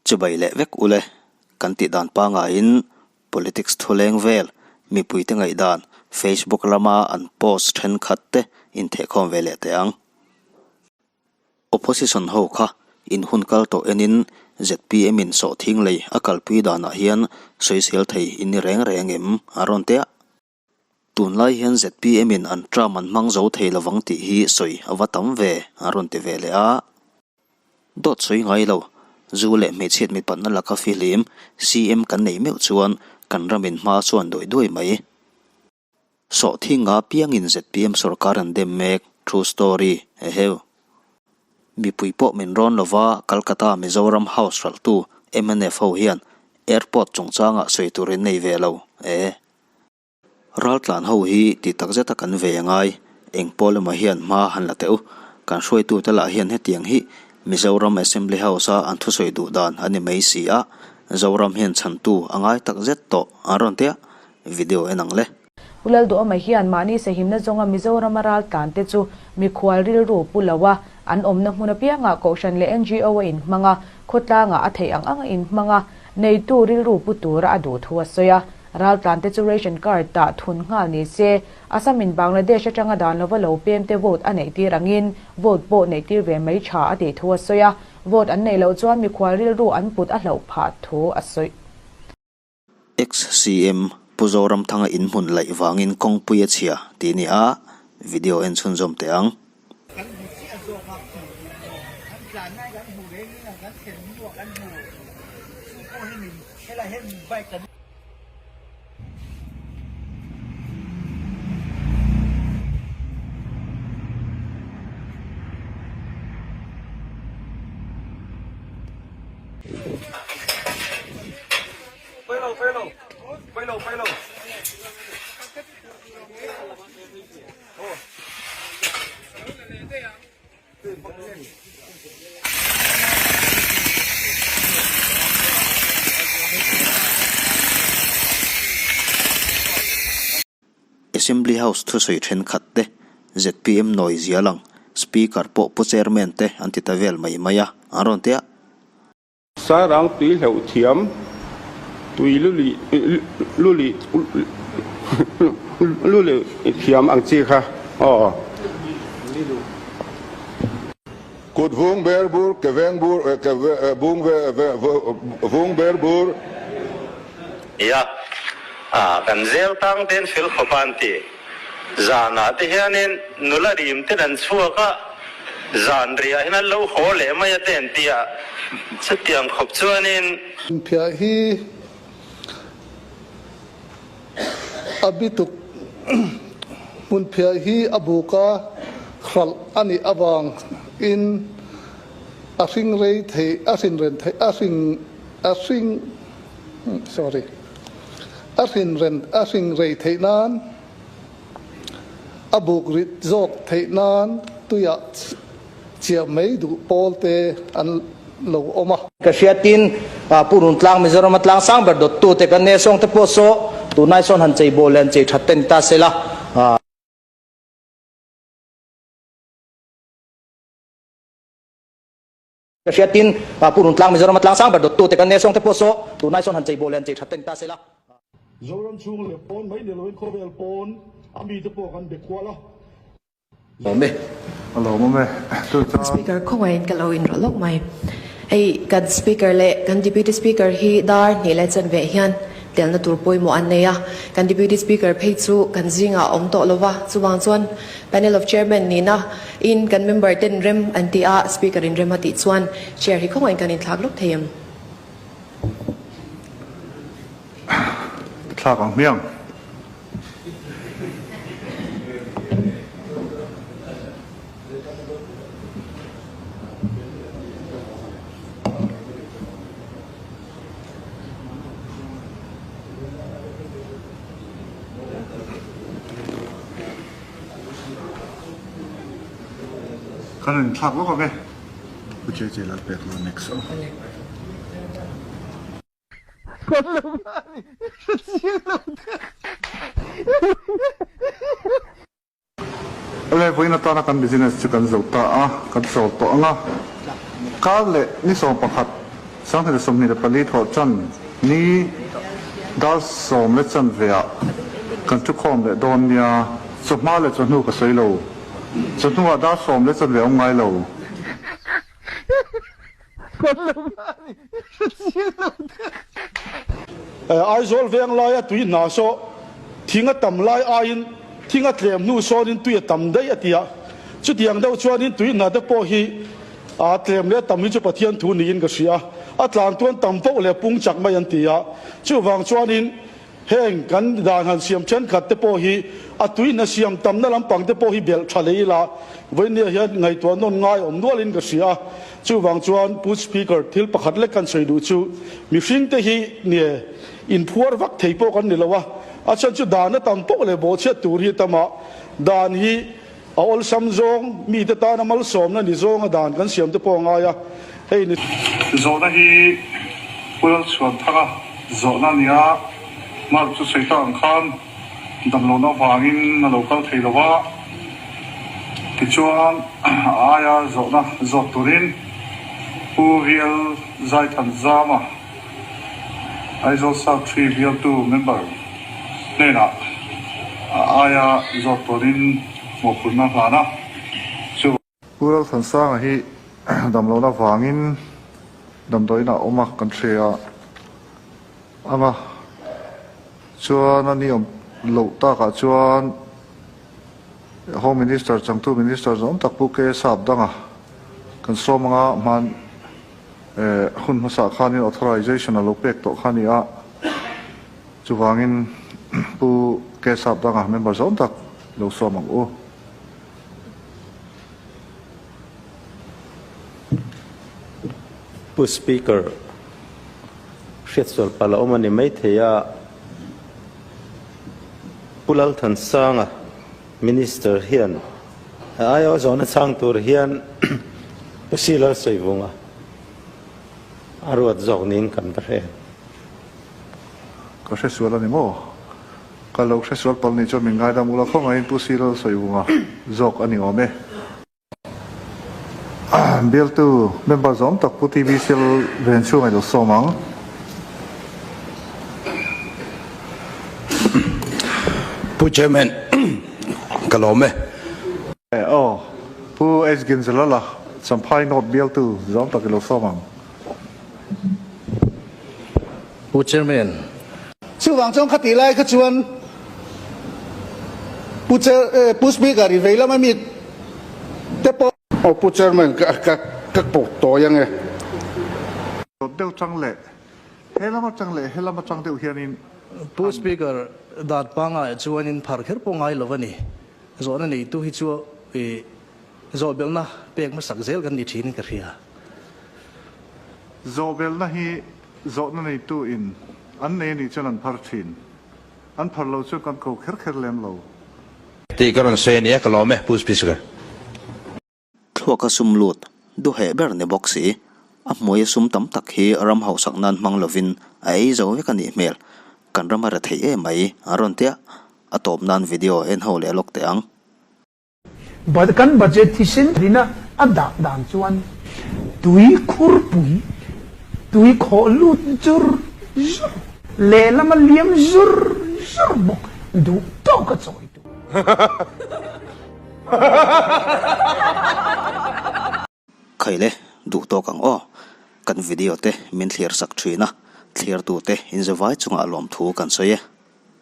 Chibai leh vek ule, kan tih dan pangaiin politics thuleng vel mipuite ngaihdan Facebook lama an post thenkhat te inthehkhawm ve leh teh ang. Opposition ho kha in hun kal tawh enin zpm in sawhthing lei a kalpui danah hian sawisel thei in ni reng reng em a rawn tia. Tunlai hian zpm in an term an hmang zo thei lovang tih hi sawi a va tam ve a rawn ti ve leh a. Dawt sawi ngai lo, zu leh hmeichhiat mipatna laka fihlim CM kan neih meuh chuan kan ramin hma chuan duai duai mai. Sawhthinga piangin zpm sorkar an dem mek, true story, eheu. Mipui pawh min rawn lova Calcutta Mizoram House hralhtu mnf ho hian airport chungchangah sawi tur in nei ve lo, e. Raltlan ho hi tih takzeta kan ve angai, eng pawl emaw hian hma han la teh u, kan hruaitute lah hian hetiang hi Mizoram Assembly House-a an thusawi duh dan a ni mai si a, Zoram hian chhantu a ngai takzet tawh an rawn tia. Video en ang le. Pu Lalduhawma hian mahni sahimna zawnga Mizorama raltlan te chu mikhual rilru pu lo a, an awmna hmun apiangah Kohhran leh NGO a inhmang a, khawtlangah a theih ang ang a inhmang a, neitu rilru pu tura a duh thu a sawi a. Raltlan te chu ration card tah thun nghal ni se, Assam in Bangladesh atanga dan lova lo pem te vote a neih tir angin vote pawh neih tir ve mai tha a tih thu a sawi a, vote an neih loh chuan mikhual rilru an put a hlauh phah thu a sawi. Ex-CM Pu Zoramthanga inhmun laih vangin kawngpui a chhia tih a ni a, video en chhunzawm teh ang. Kan hmu chiah zawk a, kan tlan lai kan hmu reng in kan thlen hnuah kan hmu chu pawh hi min helai hian bike kan. Assembly House thusawi thenkhat te, zpm nawi zia lang, Speaker pawh pu Chairman te an ti ta vel mai mai a, an rawn ti a. Sairang tui hleuh thiam, tui luli luli luli thiam ang chi kha aw. Kut vung ber bur ke veng bur ke vung vung ber bur. Nia, kan zel tang ten fel khawp a an ti. Zanah te hianin nula rim ten an chhuak a, zan riah hian an lo haw leh mai a te an ti a, chutiang khawp chuanin. Hmunphiah hi a bituk Hmunphiah hi a buka hralh a nih avang in a hring rei thei a hrin ren thei a hring a hring sorry. A hrin ren a hring rei theih nan, a buk rit zawk theih nan tuiah chiah mai duh pawl te an lo awm a. Ka hriatin Pu Runtlang Mizorama tlang sang ber dawttu te kan nia sawng te pawh saw tunai sawn han chei bawl leh han chei that te ni ta sela. Ka hriatin Pu Runtlang Mizorama tlang sang ber dawttu te kan nia sawng te pawh saw tunai sawn han chei bawl leh han chei that te ni ta sela. Zoram chhung leh pawn mai ni loin khawvel pawn a mite pawh kan be kual a. Lawm e. A lawmawm e. Chu chuan. Speaker khawngaih in ka lo inrawlh lawk mai. Hei kan Speaker leh kan Deputy Speaker hi dar hnih leh chanve hian telna tur pawimawh an nei a. Kan Deputy Speaker phei chu kan zingah a awm tawh lova, chuvang chuan Panel of Chairman nihna in kan member ten rem an ti a, Speaker in rem a tih chuan Chair hi khawngaih in kan inthlak lawk thei em? Thlak ang hmiang. Kan inthlak lawk ang e. Pu Che Che lal pek lo next aw. Awle, vawiin atana kan business chu kan zo ta a, kan chawl tawh ang a. Kar leh ni 11. 2024 thawh tan ni dar sawm le chanve ah kan thukhawm leh dawn nia, chawhma leh chawhnu ka sawi lo, chawhnu ah dar sawm leh chanve a awm ngai lo. Aizawl veng laia tui hna saw thing a tam lai aiin thing a tlem hnu sawnin tui a tam daih a ti a, chutiang deuh chuanin tui hna te pawh hi a tlem leh tam hi chu Pathian thu niin ka hria, a tlan tuan tam poh leh pung chak mai an ti a, chuvang chuanin Heng kan dan han siam thenkhat te pawh hi a tui hna siam tamna lampang te pawh hi belh tha leh ila vawinia hian ngaihtuah nawn ngai awm nualin ka hria a. Chuvang chuan Pu Speaker thil pakhat lek kan sawi duh chu mihring te hi nie inphuar vak thei pawh kan ni lo a, a chhan chu dan a tam poh leh bawhchhiat tur hi a tam a, dan hi A awlsam zawng, mite tana malsawmna ni zawnga dan kan siam te pawh a ngai a, hei ni. Zawhna hi Pu Lalchhuanthanga zawhna a ni a, Mark chu sawi tak ang khan damlohna avangin a lo kal thei lo a, tichuan a aia zawhna zawt turin Pu VL Zaithanzama, Aizawl South Tree bialtu member hnenah a aia zawt turin mawhphurhna hlan a, chu. Pu Lalthansanga hi damlohna vangin damdawiinah a awm a, kan hria ang a, chuan a ni awm loh takah chuan Home Minister changtu Minister zawng tak Pu K Sapdanga kan sawm ang a, hman. Hun hmasa khanin authorization a lo pek tawh kha a ni a, chuvangin Pu Kesap danga member zawng tak lo sawm ang u. Pu Speaker, hriatsual palh a awm a ni maithei a, Pu Lalthansanga Minister hian a aiawh zawhna chhang tur hian Pu Sila Sawivunga a ruat zawk niin kan va hre. Ka hre sual a ni maw? Ka lo hre sual palh nih chuan min ngaidam ula khawngaihin Pu Sila Sawivunga zawk a ni awm e. Bialtu member zawm tak Pu TV Sel ven chhung a lo sawm ang. Pu Chairman, ka lawm e. Aw, Pu H Ginzalala, Champhai North bialtu zawm tak i lo sawm ang. Pu Chairman. Chuvang chuan khatih lai kha chuan Pu Chair, Pu Speaker i vei lama mi te pawh. Aw Pu Chairman ka ka ka pawh tawi ang e. Dawt deuh chang leh he lama chang leh he lama chang deuh hianin Pu Speaker, dat pangai chuanin phar kher pawh ngai lo a ni. Zawhna neitu hi chu i zawhbelhna pek hmasak zel kan ni thin in ka hria. Zawhbelhna hi Zawhna neitu in an nei anih chuan an phar thin. An phar lo chuan kan ko kher kher lem lo. Tih ka rawn sawi a nia, ka lawm e, Pu Speaker. Thluaka sum lut duheh ber ni bawk si, a hmuaia sum tam tak hi ram hausak nan hmang lovin a ei zo vek a nih hmel. Kan ram a re theih em mai, a rawn tia. A tawp nan video en ho leh lawk teh ang. Kan budget thisen rina a dah dan chuan tui khurpui, tui khawh lut zur zur, lehlama liam zur zur bawk duh tawk a chawi tur. Khaile, duh tawk ang aw. Kan video te min thlir sak thin a, thlir tute inzavai chungah lawmthu kan sawi e.